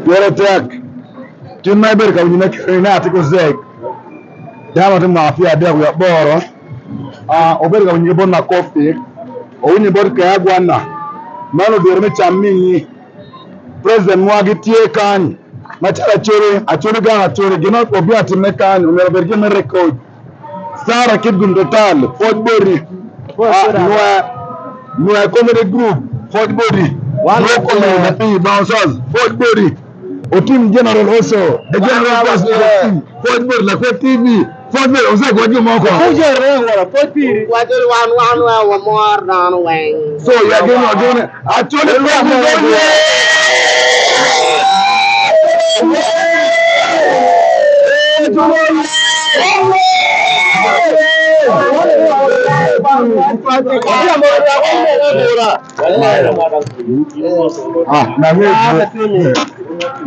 Pire tek kit ma ibedo ka winyone kene ni atye ki ozek dano ma tye mwaka 38 obedo ka winyo ki bot Makofi owinyo bot Kea Gwana ma ludito me Caminyi president mwa gitye kany macalo Acholi Acholi gang Acholi gin ma obino atimone kany omyero obed gin me record. Sarah Kitgum Total pwoc boti Nwer Comedy Group pwoc boti Nwer Comedy Lapi Bouncers pwoc boti Otim General also the General President pwoc boti Lakwed TV pwoc boti Ozek wa jo moko So ya gin wa gin actually pwoc boti Ah,